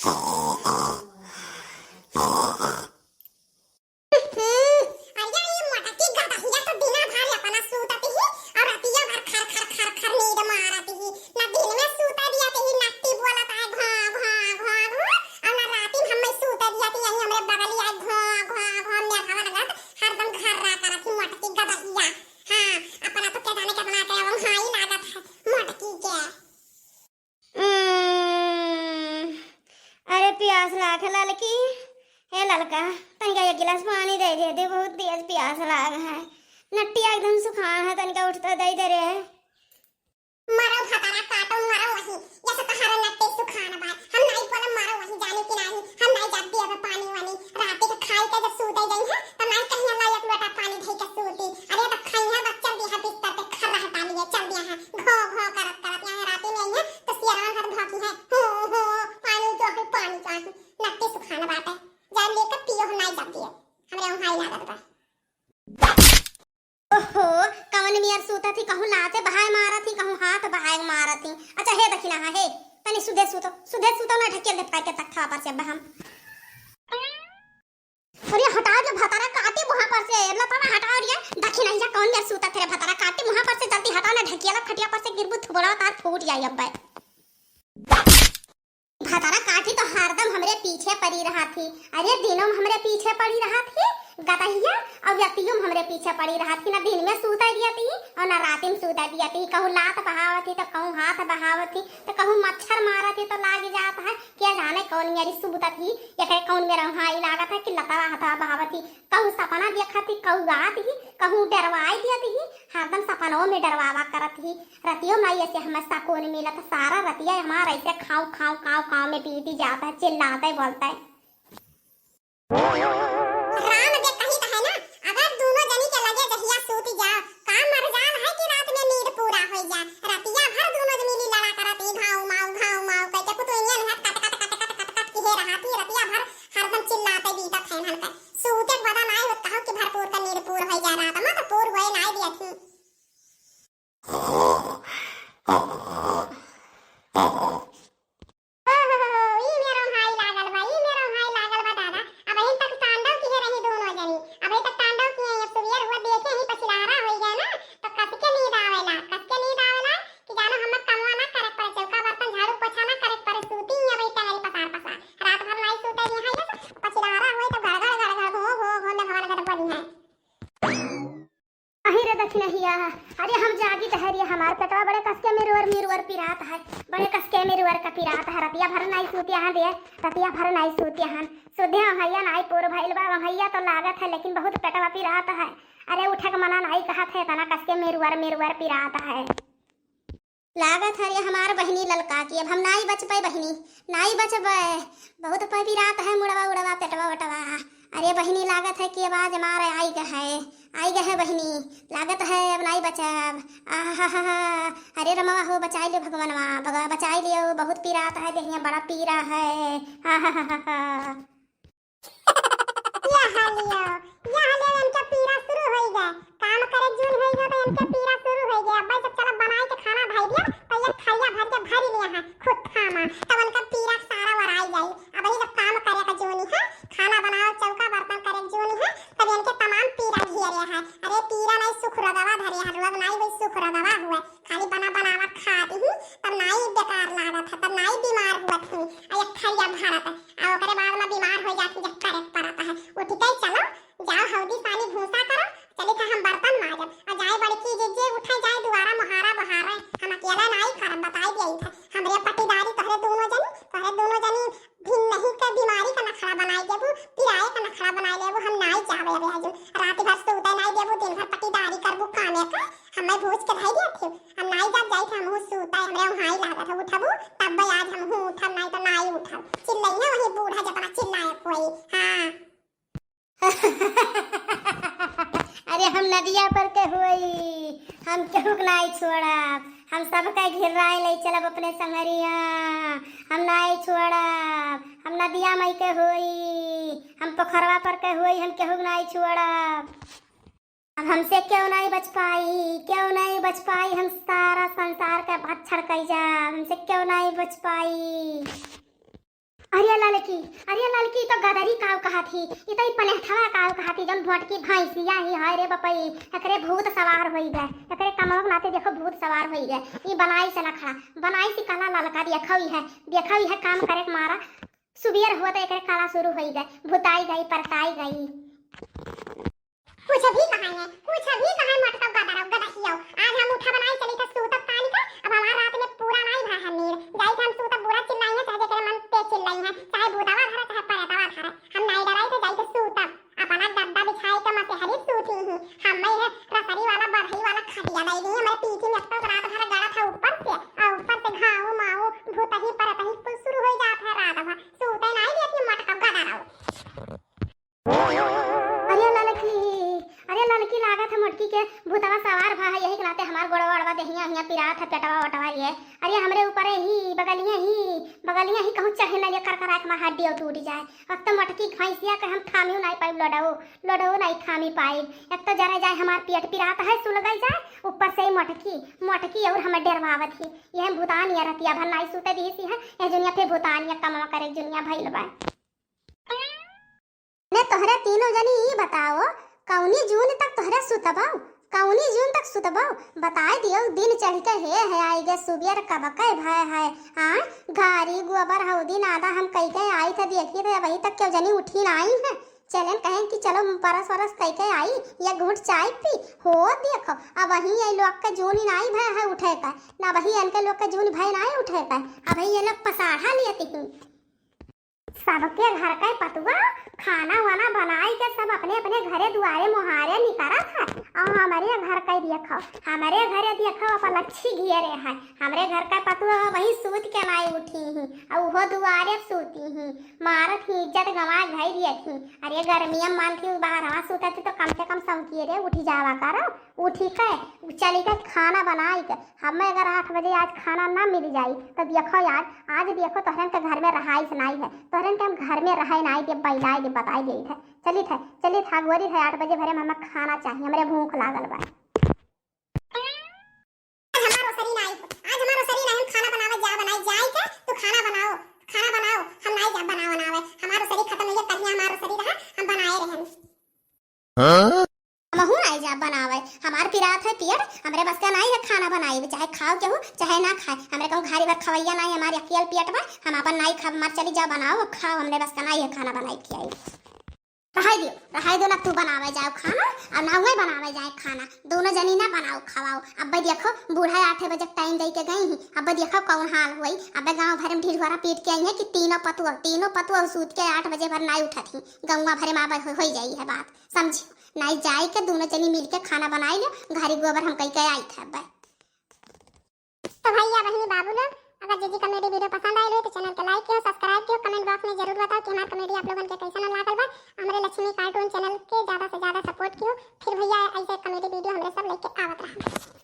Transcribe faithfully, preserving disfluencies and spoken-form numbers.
हम्म, अरे ये मोटकी गदहिया तो दिना भर अपना सूतत ही और रतिया भर खर खर खर खर नींद मारत ही। ना दिन में सूते दियत ही, नट्टी बोलत है घा घा घा घा, और ना राती में हमें सूते दियत ही, यही हमरे बगली आए घा घा घा, मेघवा लगत हरदम घर्रा करत ही मोटकी गदहिया। हाँ, अपना तो के जाने कितना के ओंघाई लागत है मोटकी के। उम्म, अरे पियास लाग है ललकी। हे ललका, तनिका एक गिलास पानी दे दे दे, बहुत तेज पियास लाग है। नट्टिया एकदम सुखान है, तनिका उठता दे दे रे। मरो भतारा काटो, मरो वही, जैसे तोहरा नट्टी सुखान बा। हम नाई बोले मरो वही, जानी कि नाही, हम नाई जाब दिया पानी वानी। राती के खाई के जब सूते जाई है, तब नाई कहीं ला एक लोटा पानी धई के सूती। अरे तब खाई है, बस चल दिया बिस्तर पे, खर्रा हटा लिए, चल दिया है। घो घो करत करत यहाँ राती में आई है, तो सियरवा घर भौंकी है। हो हो, पानी चाही, पानी चाही। नट्टी सुखान बाटे। जा लेके पियो, हम नाई जाब दिए। हमरे वहाँ लागत बा। ओहो, कवन मेर सूतत ही, कहूँ लाते बहाय मारत ही, कहूँ हाथ बहाय मारत ही। अच्छा, हे दखिना, हाँ, हे, तनी सुधे सूतो, सुधे सूतो ना, ढकेल दे फाड़ के तख्ता पर से अब हम। अरे हटा दे भतारा काटी मुँह पर से, लतावा हटा दिया, दखिना, जा कवन मेर सूतत रे भतारा काटी मुँह पर से, जल्दी हटा ना, ढकेला खटिया पर से गिरबू, थुबड़ा तार फूट जाई अब्बे। भतारा काठी तो हरदम हमरे पीछे पड़ी रहत ही। अरे दिनों में हमरे पीछे पड़ी रहत ही गदहिया, और रतियों में हमरे पीछे पड़ी रहत ही। ना दिन में सूते दियत ही और ना राती में सूते दियत ही। कहूँ लात बहावत ही तो कहूँ हाथ बहावत ही, तो कहूँ मच्छर मारत ही तो लाग जात है। क्या जाने कौन मेरी सूतत ही, एकरे कौन मेर ओंघाई लागत है कि लतवा हथवा बहावत ही। कहूँ सपना देखत ही, कहूँ गात ही, कहूँ डरवाई दियत ही, हरदम सपनों में डरवावा करत ही। रतियों में ऐसे हमें सकून मिलत, सारा रतिया हमार ऐसे खाऊं, खाऊं, खाऊं, खाऊं में बीती जात है, चिल्लाते बोलते। राम दे कही तो है ना, अगर दोनों जनी के लगे जहिया सूती जाओ, का मरजाल है कि रात में नींद पूरा हो जाए? रतिया भर दोनों जनी ली लड़ा करत ही, घाऊ माऊ, घाऊ माऊ, कह के कुतुइया निहन हाथ कट, कट, कट, कट, कट, कट, किहे रहा थी, रतिया भर हरदम चिल्लाते बीतत है हन के। सूते के बदा नाई होत कहो कि भरपूर का नींद पूर हो जाए, रात में तो पूर होए नाई दिया थी। ओहो, ई मेरो भाई लागल बा, ई मेरो भाई लागल बा दादा। अबहीं तक तांडव किहे रही दोनों जनी, अबहीं तक तांडव किहे, अब सुबेर हुआ देखे ही पछिलहरा होई गया ना, तो कस के नींद आवेला, कस के नींद आवेला कि जानो हमें कमवा ना करे के पड़े, चौका बर्तन झाड़ू पोछा ना करे के पड़े, सूती ही अबहीं टंगरी पसार पसार। रात भर नाई सूते दिए हैं ये, पछिलहरा होई तो गड़गड़ गड़गड़ घो घो घो में भवन गड़बड़ी है। अही रे दखिनहिया, अरे हम जागी त है रे, हमार पेटवा बड़े कसके मेरुअर मेरुअर पिरात है, बड़े कसके मेरुअर का पिरात है। रतिया भर नाई सूतिया है दे, रतिया भर नाई सूतिया हन। सुधे ओंघैया नाई पूर भइल बा, ओंघैया तो लागत है लेकिन बहुत पेटवा पिरात है। अरे उठे के मना नाई कहत है, इतना कसके मेरुअर मेरुअर पिरात है। लागत है रे हमार बहिनी ललका की, अब हम नाई बच पाए बहिनी, नाई बच पाए। बहुत पै पिरात है मुड़वा उड़वा पेटवा वटवा। अरे बहिनी लागत है कि अब आज हमार आई गए है, आई गए है बहिनी, लागत है अब नाई बचब। आहा, अरे रमवा हो बचाई लियो भगवानवा, भगवा बचाई लियो, बहुत पिरात है देहिया बड़ा पीरा है। आहा। यह लियो, यह लियो, इनके पीरा शुरू होई गए। काम करे जून होई गए तो इनके पीरा शुरू होई गए। अब्बे जब चलो बनाए के खाना धई दिया तो ये थरिया भर के भरी लिया है खुद खामा, तब इनका पीरा सारा वराई जाई। अब ये जब काम करे का जून है, खाना बनाओ, चौका बर्तन करे जून है, तब इनके तमाम पीरा घेरे है। अरे पीरा नहीं सुख रोगवा धरे है, रोग नहीं वही सुख रोगवा हुआ। खाली बना बनावा खात ही, तब नाई बेकार लागत है, तब नाई बीमार हुअत ही। आ एक थरिया भरत, आ ओकरे बाद में बीमार हो जात ही, जब करे के पड़त है। उठ के चलो, जाओ हौदी पानी भूसा करो, चली था हम बर्तन माजब। आ जाए बड़की जिज्जी उठे, जाए दुआरा मोहारा बहारे। हम अकेला नाई करब, बताई दिया था। हमरे पटीदारी तोहरे दोनों जनी, तोहरे दोनों जनी भिन नहीं के बीमारी का नखड़ा बनाई देबू, पिराए का नखड़ा बनाई लेबू। हम नाई जाबे अबे आजू। रात भर सूते नाई देबू, दिन भर पटीदारी करबू कामे का। हमें भूज के धई देत हो। हम नाई जाब, जाई थे हमहू सूते, हमरे वहाँ ही लागत है। उठबू तब आज हमहू उठब, नाई तो नाई उठब। चिल्लइहे वही बूढ़ा जतना चिल्लाए कोई। हाँ। अरे हम नदिया पर के होई, हम केहू के नाई छोड़ब, हम सबके घेराए ले चलब अपने संगरिया। हम नाई छोड़ब, हम नदिया मई के होई, हम पोखरवा पर के होई, हम केहू के नाई छोड़ब। अब हमसे क्यों नाई बच पाई, क्यों नाई बच पाई, हम सारा संसार के बात छड़कई जा, हमसे क्यों नाई बच पाई। अरे ललकी, अरे ललकी, ई तो गदरी काव कहाथी, ई तो ई पलेहथवा काव कहाथी, जौन भोटकी भैंसिया ही है रे बपई, एकरे भूत सवार होई गए, एकरे कमवा के नाते देखो भूत सवार होई गए। ई बनाई से ना खड़ा, बनाई से कहला ललका, देखो ई है, देखो ई है काम करे के मारा, सुबियर हुआ तो एकरे काला शुरू होई गए, भुताई गई, परताई गई। कुछ भी कहाँ है, कुछ भी कहाँ है, मोटका गदरौ, गदहियौ। आज हम उठा बनाए चली थे सूतब तानी के, अब हमार रात में पूरा नाई भा है नींद। जाई थे हम सूतब, बूढ़ा चिल्लाई है, चाहे जेकरे मन ते चिल्लाई है, चाहे भूतवा धरे, चाहे प्रेतवा धरे। हम नाई डराई थे, जाई थे सूतब। अपना गद्दा बिछाए के मसेहरी सूती ही। हमें है रसरी वाला, बरही वाला खटिया दे दी, हमारे पीठी में तो रात भर गड़ा था ऊपर से, और ऊपर से घाव माऊ, भूतही परतही कुल शुरू हो जात है रात भर। सूते नाई देती मोटका गदरौ। अरे ललकी, अरे ललकी, लागत है मोटकी के भूतवा सवार भा है, यही के नाते हमार गोड़वा ओड़वा, देहिया हिया पिरात है, पेटवा ओटवा ये। अरे हमरे ऊपर ही, बगलिया ही, बगलिया ही कहूँ चढ़े न, ये कर कर आँख में हड्डी और टूट जाए। अब तो मोटकी भैंसिया के हम थामियो नहीं पाइब, लोडो, लोडो नहीं थामी पाइब। एक तो जरा जाए हमार पेट पिरात है, सुलगल जाए, ऊपर से ही मोटकी, मोटकी और हमें डेरवावत ही। यह भूतान ये रतिया भर नाई सूते दी सी है, यह जुनिया फिर भूतान ये कमवा करे जुनिया भइल बा। ने तोहरे तीनों जनी ई बताओ, कौनी जून तक तोहरे सुतबौ? कौनी जून तक सुतबौ? बताए दियो, दिन चढ़ के हे है आई गे, सुबियर कब के भय है। हाँ, घारी गोबर हौदी नादा हम कई के आई थे, देखी थे, अबही तक क्यों जनी उठी नाई है। चलेन कहेन कि चलो परस वरस कई के आई, ये घूंट चाय पी। हो देखो, अबही ये लोग के जून ही नाई भय है उठे का, ना अबही इनके लोग के जून भय नाई उठे का, अबही ये लोग पसाढ़ा लिए तिही। सबके घर के पतुआ खाना वाना बनाई के सब अपने अपने घरे दुआरे मुहारे निकरत है, और हमरे घर के देखो, हमरे घरे देखो, अपन लच्छी घेरे है। हमरे घर के पतुआ वही सूत के नाई उठी ही, और वो दुआरे सूती ही, मारत ही, इज्जत गंवा धई दियत ही। अरे गर्मिया में मान के बाहर हवा सूतत ही तो कम से कम सौंकिए रे उठी जावा करो। उठी के चली के खाना बनाई के, हमें अगर आठ बजे आज खाना ना मिल जाई तो देखो यार, आज देखो तोहरन के घर में रहाइश नाई है, तोहरन के हम घर में रहे नाई दे, बैलाई दे, बताई देई थे। चली थे, चली थे, गोरी थे, आठ बजे भरे में हमें खाना चाहिए, हमरे भूख लागल बा। आज हमार ओसरी नाई, आज हमार ओसरी नाई, हम खाना बनावे जा, बनाई जाई के, तू खाना बनाओ, खाना बनाओ, हम नाई जा बनावे, बनावे, हमार ओसरी खत्म होइए, कहिया हमार ओसरी रहा, हम बनाए रहन। हाँ? हमहू आई जा बनावे, हमार पिरात है पियट, हमरे बस का नाई है खाना बनाई, चाहे खाओ केहू, चाहे ना खाए, हमरे कहूँ घारी भर खवैया नाई, हमार अकियल पियट बा, हम अपन नाई खाब, हमार चली जा बनाओ, खाओ, हमरे बस का नाई है खाना बनाई के आई। रहाई दियो, रहाई दियो ना, तू बनावे जाओ खाना, और ना वही बनावे जाए खाना, दोनों जनी ना बनाओ खवाओ। अब्बे देखो बूढ़ा आठे बजे टाइम दे के गई ही, अब्बे देखो कौन हाल हुई, अब्बे गाँव भर में ढिढोरा पीट के आई है कि तीनों पतुआ, तीनों पतुआ सूत के आठ बजे भर नाई उठत ही, गौवा भरे में अब हो, होई जाई है बात, समझियो। नाई जाई के दोनों जनी मिल के खाना बनाई लो, घारी गोबर हम कई के आई थे अब्बे। तो भैया बहनी बाबू लोग, अगर जीजी कॉमेडी वीडियो पसंद आइल हो तो चैनल के लाइक कियो, सब्सक्राइब कियो, कमेंट बॉक्स में जरूर बताओ कि हमार कॉमेडी आप लोगन के कैसन लागल बा। हमरे लक्ष्मी कार्टून चैनल के ज्यादा से ज्यादा सपोर्ट कियो। फिर भैया ऐसे कॉमेडी वीडियो हमरे सब लेके आवत रहा।